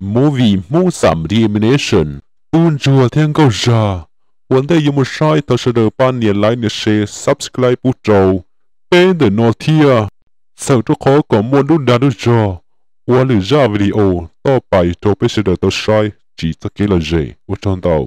Movie Hmoob Xam Reaction, Tub Ntsuag thiab Nkauj Zag. Ua ntej yuav mus saib thov sawv daws pab nias like, nias share, subscribe pub rau peb ntawm no thiab, txhawm rau qhov kom muaj lub dag lub zog ua lwm zaj video toj pais rau peb sawv daws tau saib tsiv txoj kev lom zem. Ua tsaug ntau.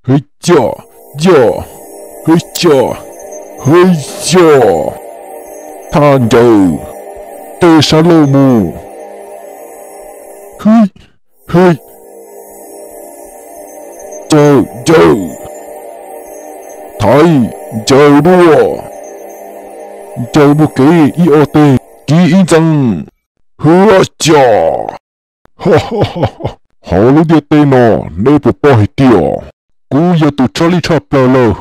Hwj choj, yoj, hwj choj, hwj choj. Thaj ncaws, tej sab laug mus. Hwj, hwj. Ncaws, ncaws. Thaiv, ncaws dua. Ncaws mus kev ib ob teg, kiv ib ntxees. Hwj choj. Hauv lub ntiaj teb no, neb puas paub hais tias kuv yog tus tshaj lij tshaj plaws lawm?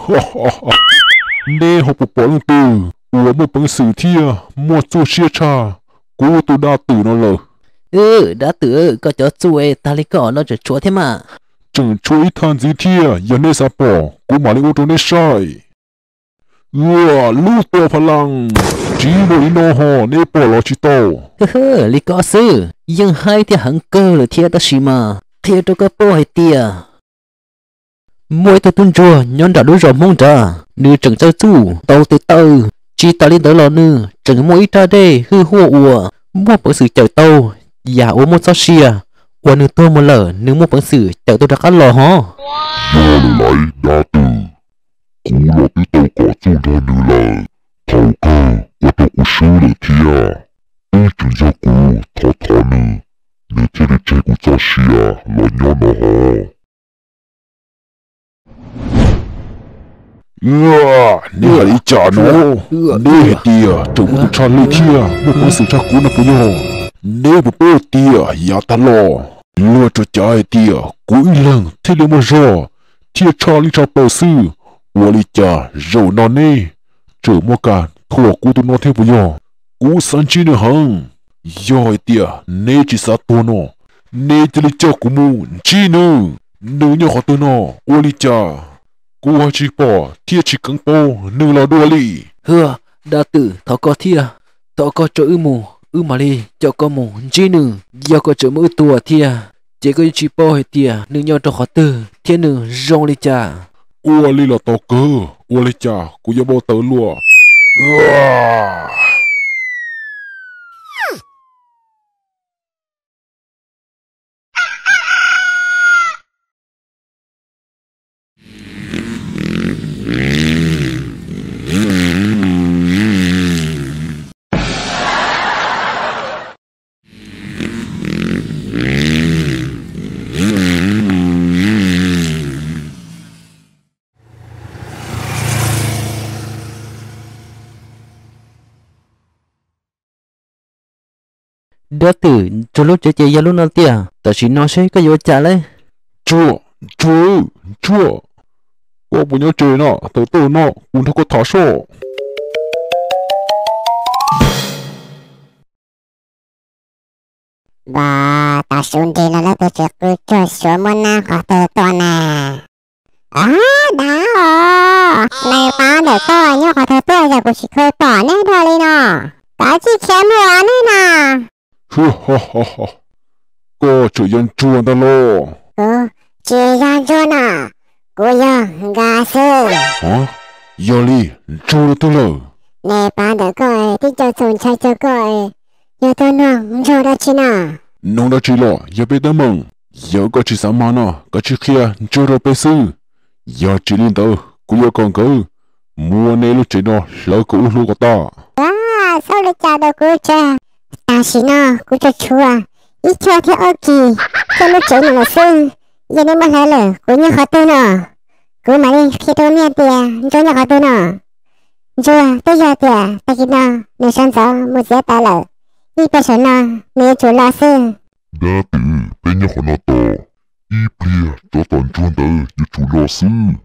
Neb ho puas pom leej twg uas muaj peev xwm thiab muaj txuj siab tshaj kuv tus dab twm no lawm? Dab twm, koj cov txuj tag li koj no tseem tshuav thiab mas. Tseem tshuav ib thaj ntxiv thiab, yog neb xav pom kuv mam li ua rau neb saib. Ua lub tua pha laj, tsiv dua li no ho neb pom los tsis tau. Li ko xwb yeej haib thiab heev kawg lawm thiab, tab sis mas qhia rau koj paub hais tias muaj ib tug tub ntsuag nyob nram lub zos Hmoob nrad, nws tseem txawj txuj ntaus tes taw. Tsis tas li ntawd los nws tseem muaj ib rab dej hwj huaj uas muaj peev xwm cawm tau yam uas muaj txoj sia uas nws tuag mus lawm, nws muaj peev xwm cawm tau rov qab los hov. Yog lawm lauj dab twm, kuv los twb tau kom txuj nrog nws lawm, thaum kawg ua rau kuv swb lawm thiab. Twb tseem yog kuv thov thov nws, nws thiaj li tseg kuv txoj sia los nyob no hov. Neb hais li cas no? Neb hais tias tseem muaj tus tshaj lij thiab muaj peev xwm tshaj kuv no puas yog? Neb puas paub tias yav tag los luag tsuas cav hais tias kuv ib leeg thiaj li muaj zog thiab tshaj lij tshaj plaws xwb. Ua li cas zaum no neb tseem muaj kab thuam kuv tus no thiab puas yog? Kuv xav ntsib nws heev. Yog hais tias neb tsis xav tuag no, neb cia li coj kuv mus ntsib nws. Nws nyob qhov twg no? Ua li cas kuv ho tsis pom thiab tsis keev paub nws los dua li? Hwj, dab twm, thov koj thiab, thov koj coj wb mus, wb mam li coj koj mus ntsib nws. Yog koj tseem muab wb tua thiab, ces koj yeej tsis paub hais tias nws nyob rau qhov twg thiab nws zoo li cas. Ua li los tau kawg, ua li cas kuv yuav npau taws luaj. Dab twm, Ntsuag lub tsev ces yog lub no tiag, tam sim no seb koj yuav ua cas lauj? Ntsuag, Ntsuag, Ntsuag, koj puas nyob tsev no? Tawm tuaj no kuv nrog koj tham soj. Vas, tav su nrig los lub tsev qw tsuag xyuav muab nab qhov twg tuaj na. Av, dab os, nais pab ntawm koj nyob qhov twg tuaj, yog kuv tsis kheev pom neb dua li no. Koj tsis khiav mus neb na. Koj tseem yog Ntsuag ntag los? Kuv tsis yog Ntsuag no, kuv yog Nkaj xwb. Yog li, Ntsuag no twg lawm? Nais pab ntawm koj twb coj txaus ntshai rau koj, yog tuaj nug Ntsuag dab tsi na? Nug dab tsi los yog peb teeb meem. Yog koj tsis xav mag no, koj tsis qhia Ntsuag rau peb xwb. Yog tsis li ntawd kuv yuav kom nkawd muab neb lub tsev no hlawv kom ua hlua kom tag. Txhob li cas rau kuv tsev, tam sim no kuv tsuas tshuav ib choj thiab ob kis coj lub tsev no lawm xwb. Yog neb muab hlawv lawm kuv nyob qhov twg no? Kuv mam li qhia rau nej tias Ntsuag nyob qhov twg no. Ntsuag twb yog tias tag kis no nws sawv ntxov mus txiav taws lawm, ib pliag saum no nws yuav tsum los xwb. Dab twm, peb nyob qhov no tos, ib pliag tsov tom ntsuag ntawd yuav tsum los xwb.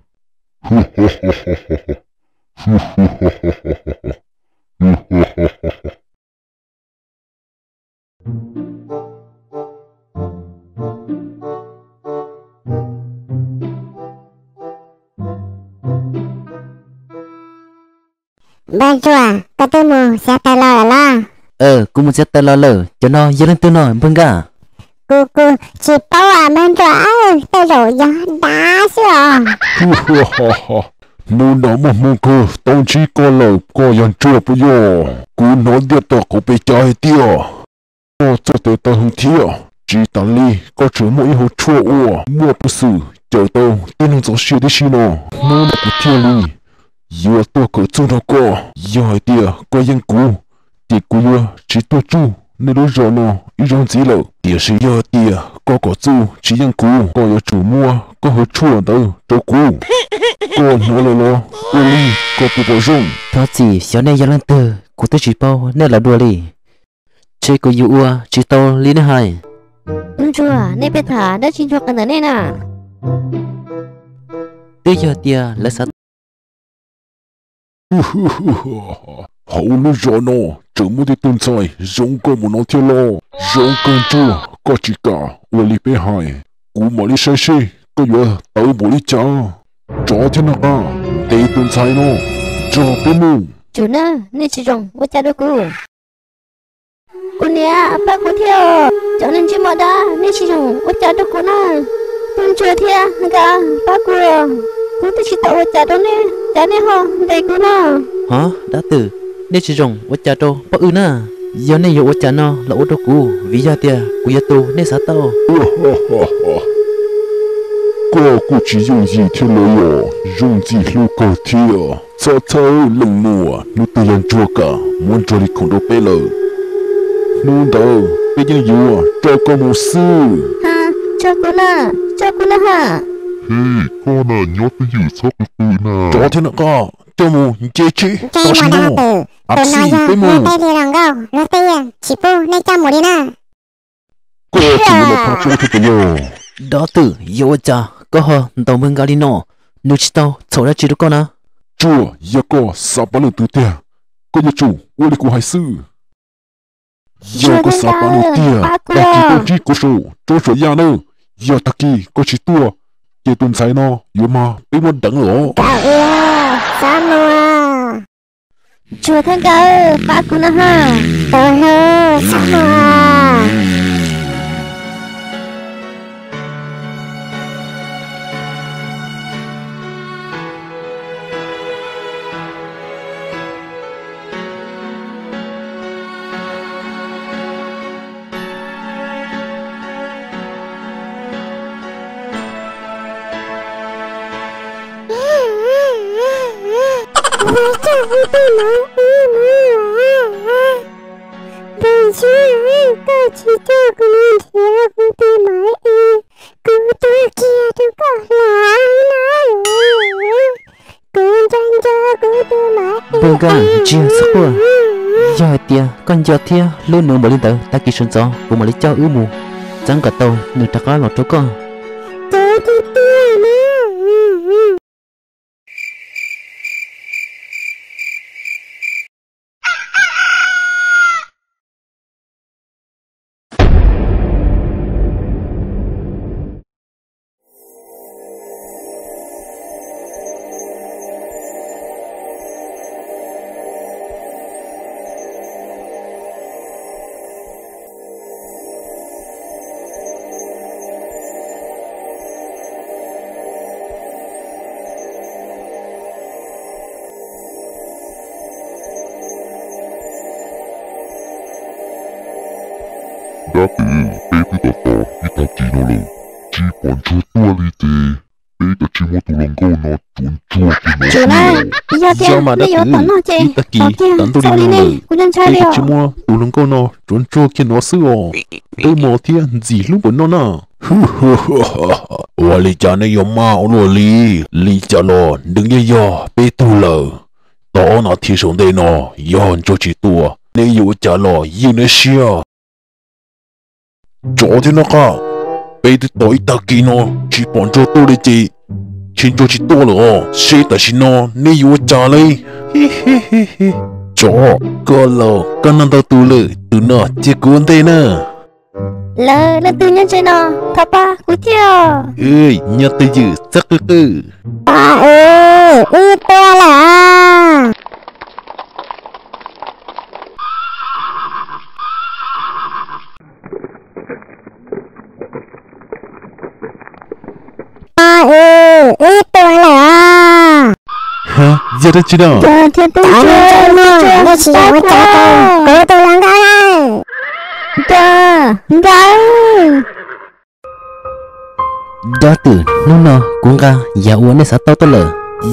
Npawg Ntsuag, koj twb mus txiav taws los lawm los? Kuv mus txiav taws los lawm. Cov no yog leej twg no npawg Nkaj? Kuv, kuv tsis paub as npawg Ntsuag, tej zaum yog dav xwb os. Hnub no muaj hmoo kawg tau ntsib koj lawm, koj yog Ntsuag puas yog? Kuv hnov ntiaj teb qhuav pes cav hais tias koj txoj tes taw hwv thiab, tsis tas li koj tseem muaj ib hauv tshuaj uas muaj peev xwm cawm tau tib neeg txaus siab tib si no. Hnub no kuv thiaj li yuav tuaj kawm txuj nrog koj. Yog hais tias koj yeej kuv, ces kuv yuav tsis tuaj tsuj nej lub zos no ib zaug ntxiv lawm. Tiam sis yog hais tias koj kom txuj tsis yeej kuv, koj yuav tsum muab koj hauv tshuaj ntawd rau kuv. Koj hnov lawm los? Ua li koj puas pom zoo? Thov txim, xyov nej yog leej twg, kuv twb tsis paub nej los dua li. Ntshe kuv yuav ua tsis tau li nej hais. Tus ntsuag, nej pheej tham dab tsi ntsuag qees ntawm nej na? Twb yog tias lawv xav tau hauv lub zos no tseem muaj tej tug ntxhais zoo nkauj mus no thiab los? Zoo kawg Ntsuag, koj tsis kam ua li peb hais, kuv mam li saib seb koj yuav tawv npaum li cas. Tsov thiab noj qab, ntes tus ntxhais no nrog peb mus. Tsum na, nej tsis zoo ua cas rau kuv. Kuv niam, pab kuv thiab, cov neeg ntsej muag dab, nej tsis zoo ua cas rau kuv na. Tus ntsuag thiab nkawd pab kuv, kuv twb tsis tau ua cas rau nej, cas nej ho ntes kuv na. Hov dab twm, nej tsis zoo ua cas rau poj wb na. Yog nej yuav ua cas no los ua rau kuv, vim yog tias kuv yog tus nej xav tau. Koj kuj tsis yooj yim thiab los yog zoo ntxim hlub kawg thiab. Txhob txhawj leej muam, hnub twg yog Ntsuag kam muab Ntsuag li khoom rau peb lawm. Hnub ntawd peb yeej yuav tso koj mus xwb. Tso kuv na, tso kuv na ha. Hej, koj na nyob twj ywm txhob qw qw na. Tsov thiab noj qab, coj mus nce tsheb. Tam sim no, ab txi peb mus. Luag tej li los nkauj, luag tej yeej tsis pub nej coj mus li na. Koj tsis yuav los pab kuv thiab puas yog? Dab twm, yog ua cas koj ho ntaus npawg Nkaj li no? Nws tsis tau txhaum dab tsi rau koj na. Tsuas yog koj xav pab leej twg tiag, koj yuav tsum ua li kuv hais xwb. Yog koj xav pab nws tiag, tag kis tuaj ntsib kuv saum roob Suam Yaj nawb. Yog tag kis koj tsis tuaj, ces tus ntxhais no yuav mag peb muab deev lawm os. Tsuas thiab nkawd pab kuv no ha. Tau hlo, txhob mus. Ua cas kuv tus maiv ib no, tus ntxhais koj tsis coj kuv mus nrhiav kuv tus maiv ib, kuv tuag kiag rau koj hlais na. Kuv nco nco kuv tus maiv ib. Npawg Nkaj, ntsia txhob quaj. Yog hais tias koj nco thiab hlub nws npaum li ntawd, tag kis sawv ntxov kuv mam li coj wb mus txeeb kom tau nws rov qab los rau koj. Cov tiag tiag na. Dab twm, peb twb tos tos ib tag kis no lawm, tsis pom Ntsuag tuaj li ces peb kav tsij muab tus hluas nkauj no tsuav ntsuag kiag no xwb. Yog tias nej yuav tom noj ces ib tag kis tas ntuj li no lawm, peb kav tsij muab tus hluas nkauj no tsuav ntsuag kiag no xwb os. Ntev hmo thiab ntxim hlub npaum no na. Ua li cas nej yuav maj ua luaj li? Li cas los nws yeej yog peb tug lawm. Tau ob nas this saum ntej no, yog Ntsuag tsis tua, nej yuav ua cas los yeej nej siab. Tsov thiab noj qab, Peb twb tos ib tag kis no tsis pom Ntsuag tuaj li ces, ntshe Ntsuag tsis tuaj lawm os. Seb tam sim no neb yuav ua cas li? Tsov, koj laus, koj noj ntau tus lawm, tus no cia kuv ua ntej na. Lawv leej twg nyob ze no, thov pab kuv thiab. Nyob twj ywm txhob qw qw. Pab wb, wb tuaj lawm. Pab wb, wb tuaj lawm os. Yog dab tsi no? Cov neeg ntsej muag, nej tsis yog ua tsov rau kuv tus hluas nkauj na. Nra, nra. Dab twm, hnub no kuv nqa yam uas nej xav tau tuaj lawm.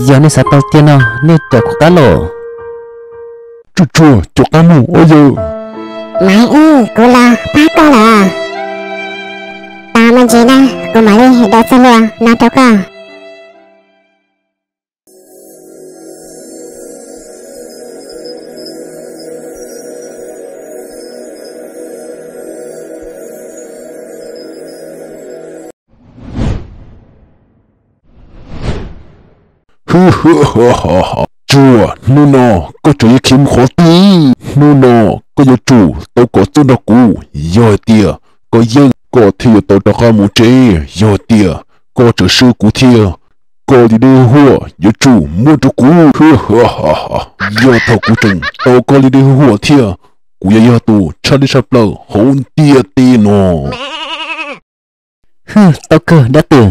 Yog nej xav tau tiag no, nej caum kuv qab los. Tsuag tsuag, caum qab mus os yawg. Maiv Ib, kuv los pab koj lawm. Tos me ntsis na, kuv mam li daws txoj hlua no rau koj. Tsuag, hnub no koj tseem yuav khiav mus qhov twg? Hnub no koj yuav tsum tau kom txog nrog kuv. Yog hais tias koj yeej, koj thiaj yuav tau rov qab mus tsev. Yog hais tias koj tseem swb kuv thiab, koj li dej huaj yuav tsum muab rau kuv. Yog thaum kuv tseem tau koj li dej huaj thiab, kuv yuav yog tus tshaj li tshaj plaws hauv ntiaj teb no. Tau kawg dab twm.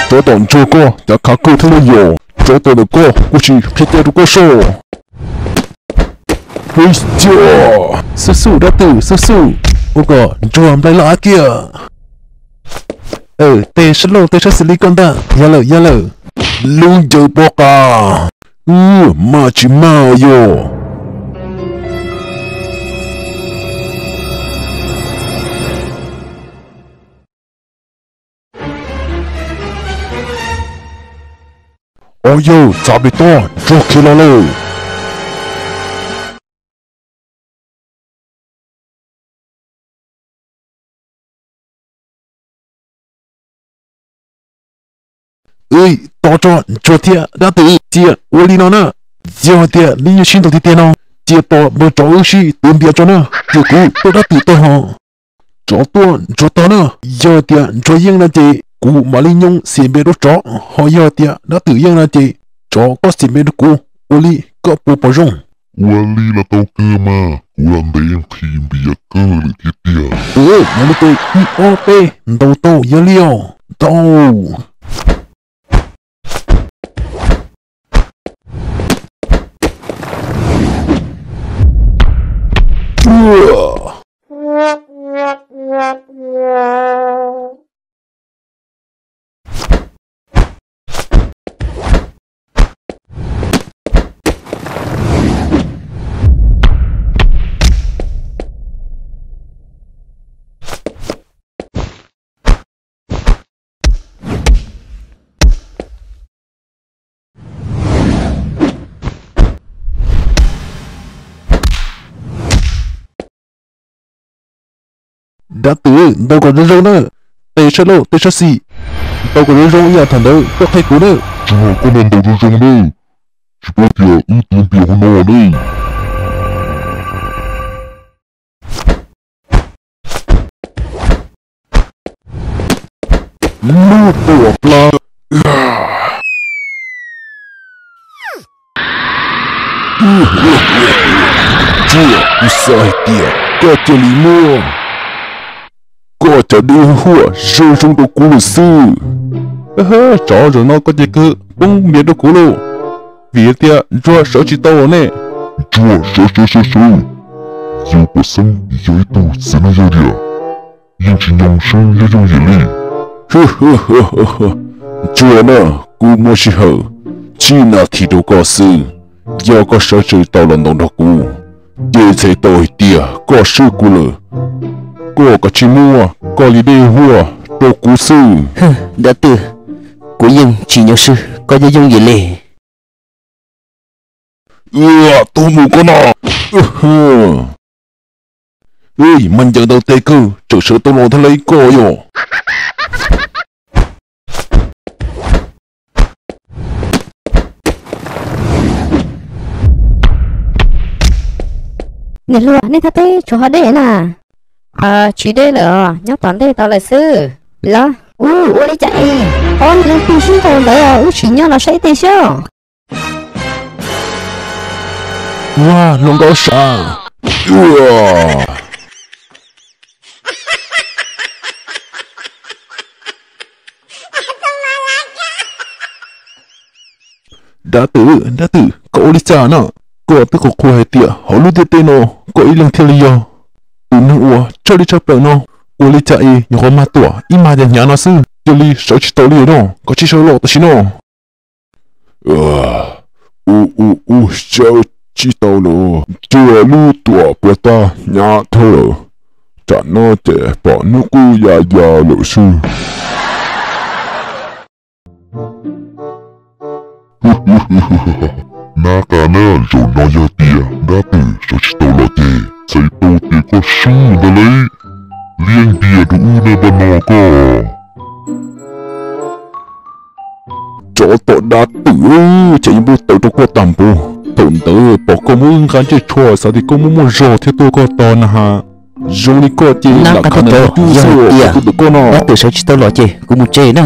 Tsov tom Ntsuag koj cas khav kawg thiab no yog? Tsov tom ntawm koj kuv tsis qhia cai rau koj soj. Xub xub dab twm, xub xub, ua kom Ntsuag nplai laj kiag. Tej sab laug tej sab xis li koj ntag, yog lawm yog lawm. Lub ncaws poj qa, wb maj tsis maj yog. Au yawg, txav pem toj, Ntsuag khiav los lawm. Tos tso, Ntsuag thiab dab twm, cia ua li no na. Yog hais tias neb yeej sib ntaus tiag tiag no, cia tos npawg tsov wb sib tuav npias tso na, cia kuv tuaj dab twm tag ho. Tsov tuaj Ntsuag tog na. Yog hais tias Ntsuag yeej no ces kuv mam li nyoo xiam npe rau tsov, ho yog hais tias dab twm yeej no ces tsov koj xiam npe rau kuv, ua li koj puas pom zoo? Ua li los tau kawg mas, kuv los ntev nqhis npias kawg lawm thiab tiag. Tus, tus, ib ob peb, ntaus tau yog li os, ntaus. Dab twm, ntaus kom zoo zoo na. Tej sab laug tej sab xis, ntaus kom zoo zoo ib yam thaum ntawd koj qhia kuv na. Tsuag, koj ntaus zoo zoo na, tsis paub tias wb tuav npias hauv no ne. Lub tuam plab. Tsuag, kuv xav hais tias koj cia li muab koj cov dej huaj zoo zoo rau kuv lawm xwb. Tsov, zaum no koj ces kawg poob npias rau kuv lauj, vim tias Ntsuag sawv tsis tau ne. Ntsuag, sawv sawv sawv sawv. Yawg Pov Xeeb yog ib tug txiv neej yawg diam, yeej tsis nyoo swb yooj yooj yim li. Ntsuag na, kuv muab sij hawm tsib nas this rau koj xwb. Yog koj sawv tsis tau los ntaus nrog kuv, ces txhais tau hais tias koj swb kuv lawm. Koj kav tsij muab koj li dej huaj rau kuv xwb. Dab twm, kuv yeej tsis nyoo swb koj yooj yooj yim li. Tuag mus koj no. Ej, mas ncaws ntau tes kawg, tseem sawv tau los thiab lauj koj yog. Niam hluas, nej thaj teb tshuav ho deb na? Tsis deb lawm os, nyob tom ntej tau lawm xwb. Los, ua li cas es ob leeg pw sib ntaus ntawd, wb sim nyob no saib tej xwb. Ua, hluas nkauj sab. Dab twm, dab twm, koj ua li cas na? Koj twb qhuas qhuas hais tias hauv lub ntiaj teb no koj ib leeg thiaj li yog tus neeg uas tshaj li tshaj plaws no, ua li cas es nyuam qhuav mag tuam ib mag cas hnyav no xwb cia li sawv tsis tau li no, koj cia li sawv los tam sim no. Ua, ua, ua, sawv tsis tau los, cia lub tuam puas tag hnyav dhau lawm. Tsam no ces pom hnub qub ya ya lawm xwb. Nab qa na, zaum no yog tias dab twm sawv tsis tau los ces txhais tau tias koj swb ntag lauj. Liab ntiag rau wb na npaj no koj. Tsov tom dab twm, cas yeej npau taws rau koj tag npaum. Thaum ntawd pom koj muaj nqaij ntsej tsho xav tias koj muaj muaj zog thiaj tuaj koj tog na has. Zoo li koj ces lam khav ntawm no cub xwb, kuv tus koj no. Dab twm sawv tsis tau los ces kuv mus tsev na.